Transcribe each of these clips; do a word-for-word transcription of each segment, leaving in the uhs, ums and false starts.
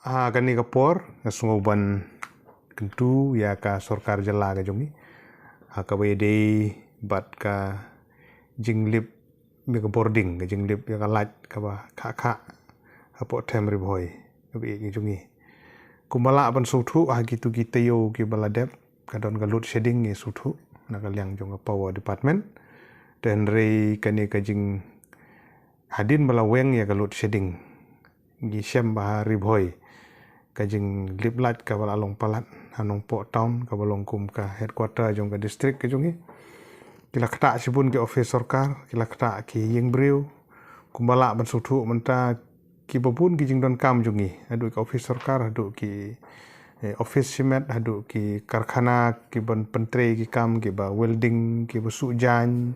Ha kane ka por nga sngew ban kyntu ïa ka sorkar jylla ka jong ngi ha kaba ïadei bad ka jinglip ïa ka bording, ka jinglip ïa ka light kaba kha kha hapoh them Ri Bhoi kaba ïeit ka jong ngi. Kumba lah ban sngewthuh ha kitu ki taïew kiba la dep ka don ka load shedding ngi sngewthuh na ka liang jong ka power department. Te hynrei kane ka jing hadien ba la weng ïa ka load shedding ngi shem ba ha Ri Bhoi ka jinglip light kaba la long palat ha Nongpoh town kaba long kum ka headquarter jong ka district ka jong ngi. Ki la ktah shibun ki office sorkar, ki la ktah ki ïing briew. Kumba lah ban sngewthuh mynta kiba bun ki jingdonkam jong ngi, haduh ki office sorkar, haduh ki eh, office shimet, haduh ki karkhana kiban pyntrei ki kam kiba welding, kiba suh jaiñ,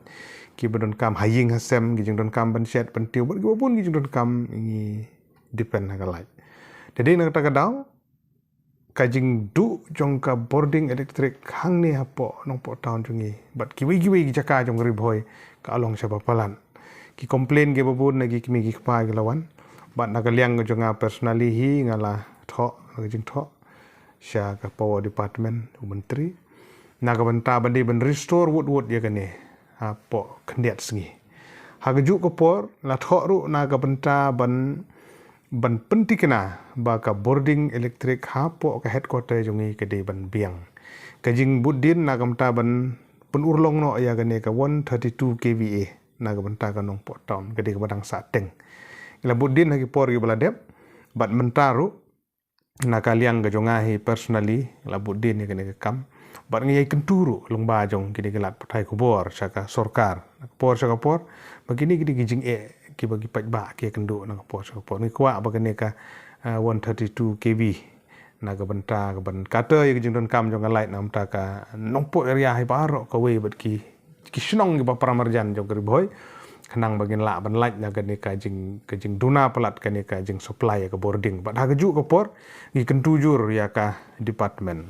kiba donkam ha ïing ha sem, ki jingdonkam ban shet ban tiew bad kiba bun ki jingdonkam ngi depend ha ka light. Te dei na kata ka daw ka jingduh jong ka bording electric hangne hapoh Nongpoh town jong ngi bad kiwei kiwei ki jaka jong Ri Bhoi ka long shaba palat. Ki complain kiba bun na ki kmie ki kpa ki la wan bad na ka liang ka jong nga personally hi nga la thoh na ka jingthoh sha ka power department u myntri na ka bynta ban dei ban restore wut wut ïa kane hapoh khyndiat sngi. Ha ka juh ka por la thoh ruh na ka bynta ban ban pyntikna ba ka bording electric hapoh ka headquarter jong ngi ka dei ban biang. Ka jingbud dien na ka bynta ban pynurlong noh ïa kane ka one thirty-two K V A na ka bynta ka Nongpoh town ka dei kaba dang sah teng. Ngi la bud dien ha ki por kiba la dep bad mynta ruh na ka liang ka jong nga hi personally la bud dien ïa kane ka kam bad ngi ïai kyntu ruh lyngba jong kine ki lad pathai khubor sha ka sorkar na ka por sha ka por ba kine ki dei ki jingeh kiba ki paidbah ki ïakynduh na ka por sha ka por. Ngi kwah ba kane ka ah, one thirty-two K V na ka bynta ka ban kata ïa ka jingdonkam jong ka light na ka bynta ka Nongpoh area hi baroh kawei bad ki ki shnong kiba para marjan jong ka Ri Bhoi khnang ba ngin lah ban lait na kane ka jing ka jingduna palat kane ka jingsupply ïa ka bording. Bad ha ka juh ka por ngi kyntu jur ïa ka department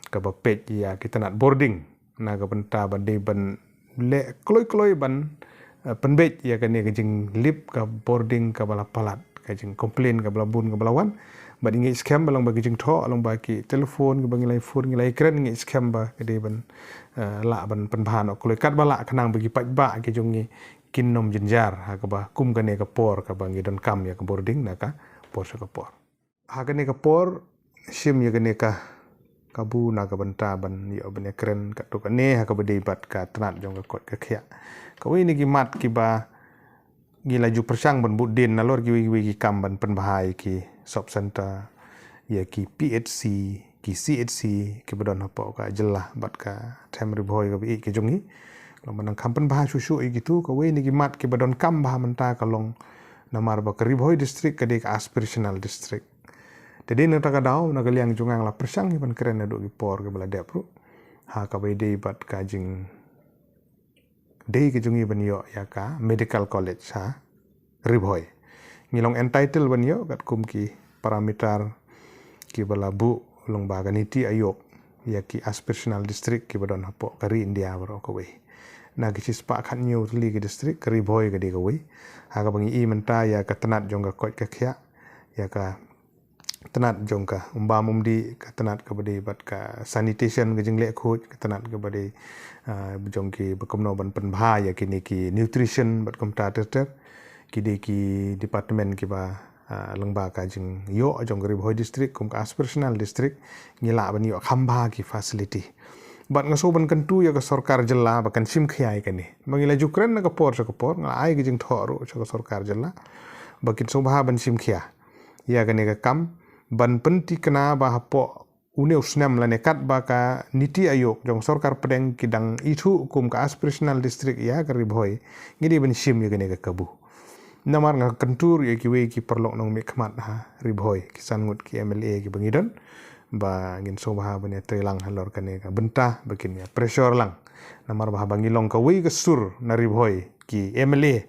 kaba peit ïa ki tnat bording na ka bynta ba dei ban leh kloi kloi ban eh, pynbeit ïa kane ka jinglip ka bording kaba la palat, ka jingcomplain kaba la bun kaba la wan. Bad ngi ngeit skhem ba lyngba ki jingthoh lyngba ki telephone kiba ngi la phone ngi la kren ngi ngeit skhem ba ka dei ban eh, lah ban pynbha noh kloi katba lah khnang ba ki paidbah ki jong ngi kin nym jynjar ha kaba kum kane ka por kaba ngi donkam ïa ka bording na ka por sha ka por. Ha kane ka por shim ïa kane ka kabu na ka bynta ban ïoh ban ïakren katto katne ha kaba dei bad ka tnat jong ka koit ka khiah. Kawei na ki mat kiba ngi la ju pyrshang ban bud dien nalor kiwei kiwei ki kam ban pynbha ïa ki sub center ïa ki P H C ki C H C kiba don hapoh ka jylla bad ka them Ri Bhoi kaba ïeit ka jong ngi. Long ba nang kham pynbha shuh shuh ïa kitu kawei na ki mat kiba donkam bha mynta ka long namar ba ka Ri Bhoi district ka dei ka aspirational district. Te dei na kata ka daw na ka liang jong nga la pyrshang ïa ban kren naduh ki por kiba la dep ruh ha kaba ïadei bad ka jing dei ka jong ngi ban ïoh ïa ka medical college ha Ri Bhoi. Ngi long entitled ban ïoh katkum ki parameter kiba la buh lyngba ka NITI Aayog ïa ki aspirational district kiba don hapoh ka ri India baroh kawei. Na ki shispah khathynñiew tylli ki district ka Ri Bhoi ka dei kawei. Ha kaba ngi i mynta ïa ka tnat jong ka koit ka khiah ïa ka tnat jong ka umbam umdih, ka tnat kaba dei bad ka sanitation, ka jingleh khuid, ka tnat kaba dei ah, jong ki ba kumno ban pynbha ïa kine ki nutrition bad kumta ter ter. Ki dei ki department kiba ah, lyngba ka jingïoh jong ka Ri Bhoi district kum ka aspirational district ngi lah ban ïoh kham bha ki facility. Bad nga sngew ban kyntu ïa ka sorkar jylla ba kan shim khia ïa kane. Ba ngi la ju kren na ka por sha ka por nga la ai ka jingthoh ruh sha ka sorkar jylla ba kin sngewbha ban shim khia ïa kane ka kam ban pyntikna ba hapoh une u snem lane katba ka NITI Aayog jong sorkar pdeng ki dang ithuh kum ka aspirational district ïa ka Ri Bhoi ngi dei ban shim ïa kane ka kabu. Namar nga kyntu ïa kiwei ki paralok nongmihkhmat ha Ri Bhoi ki san ngut ki M L A kiba ngi don ba ngin sngewbha ban ïatrei lang halor kane ka bynta ba kin ïa pressure lang. Namar ba haba ngi long kawei ka sur na Ri Bhoi ki M L A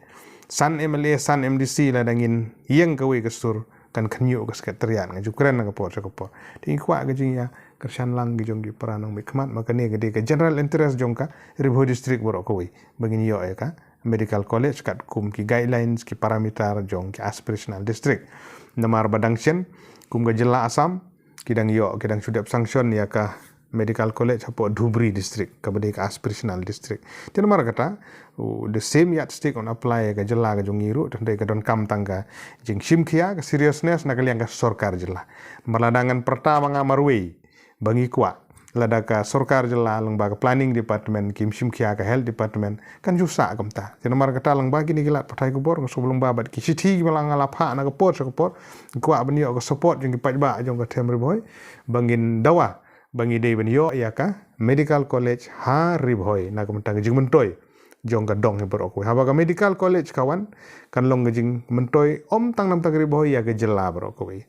san M L A san M D C lada ngin ïeng kawei ka sur kan khynñiuh ka secretariat nga ju kren na ka por sha ka por. Te ngi kwah ka jingïakyrshan lang ki jong ki para nongmihkhmat ma kane ka dei ka general interest jong ka Ri Bhoi district baroh kawei ba ngin ïoh ïa ka medical college katkum ki guidelines ki parameter jong ki aspirational district. Namar ba dang shen Kum ka jylla Assam, ki dang ïoh, ki dang shu dep sanction ïa ka medical college hapoh Dhubri district, kaba dei ka aspirational district. Te namar kata, u, the same yardstick un apply ïa ka jylla ka jong ngi ruh, te hynrei ka donkam tang ka jingshim khia, ka seriousness na ka liang ka sorkar jylla. Namar lada ngan pyrta ma nga marwei ba ngi kwah, lada ka sorkar jylla lyngba ka planning department kim shim khia ka health department, kan ju sah kumta. Te namar kata lyngba kine ki lad pathai khubor, nga sngewbha lyngba bad ki shithi kiba la nga la phah na ka por sha ka por, kwah ban ïoh ka support jong ki paidbah jong ka them Ri Bhoi, ba ngin dawa ba ngi dei ban ïoh ïa ka medical college ha Ri Bhoi na ka bynta ka jingmyntoi jong ka dong hi baroh kawei. Haba ka medical college ka wan, kan long ka jingmyntoi ym tang na bynta ka Ri Bhoi, ïa ka jylla baroh kawei.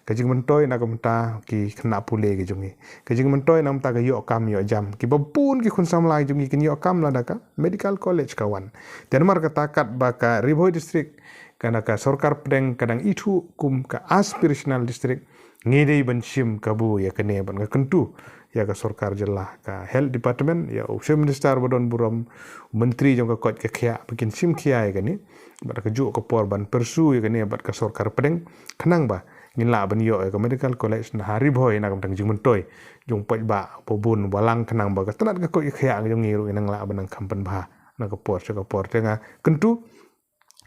Ka jingmyntoi na ka bynta ki khynnah pule ka jong ngi, ka jingmyntoi na ka bynta ka ïoh kam ïoh jam, kiba bun ki khun samla ka jong ngi kin ïoh kam lada ka medical college ka wan. Te namar kata katba ka Ri Bhoi district, ka na ka sorkar pdeng ka dang ithuh kum ka aspirational district, ngi dei ban shim kabu ïa kane bad nga kyntu ïa ka sorkar jylla, ka health department, ïa u chief minister ba don burom, u myntri jong ka koit ka khiah, ba kin shim khia ïa kane bad ka juh ka por ban pursue ïa kane bad ka sorkar pdeng, khnang ba ngin lah ban ïoh ïa ka medical college na ha Ri Bhoi na ka bynta ka jingmyntoi jong paidbah ba bun ba lang, khnang ba ka tnat ka koit ka khiah ka jong ngi ruh ngin nang lah ban nang kham pynbha na ka por sha ka por. Te nga kyntu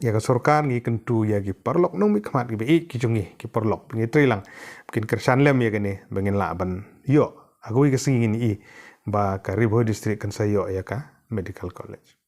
ïa ka sorkar, ngi kyntu ïa ki paralok nongmihkhmat kiba ïeit ki jong ngi, ki paralok ngi trei lang, kin kyrshan lem ïa kane ba ngin lah ban ïoh ha kawei ka sngi ngin ïohi ba ka Ri Bhoi district kan sa ïoh ïa ka medical college.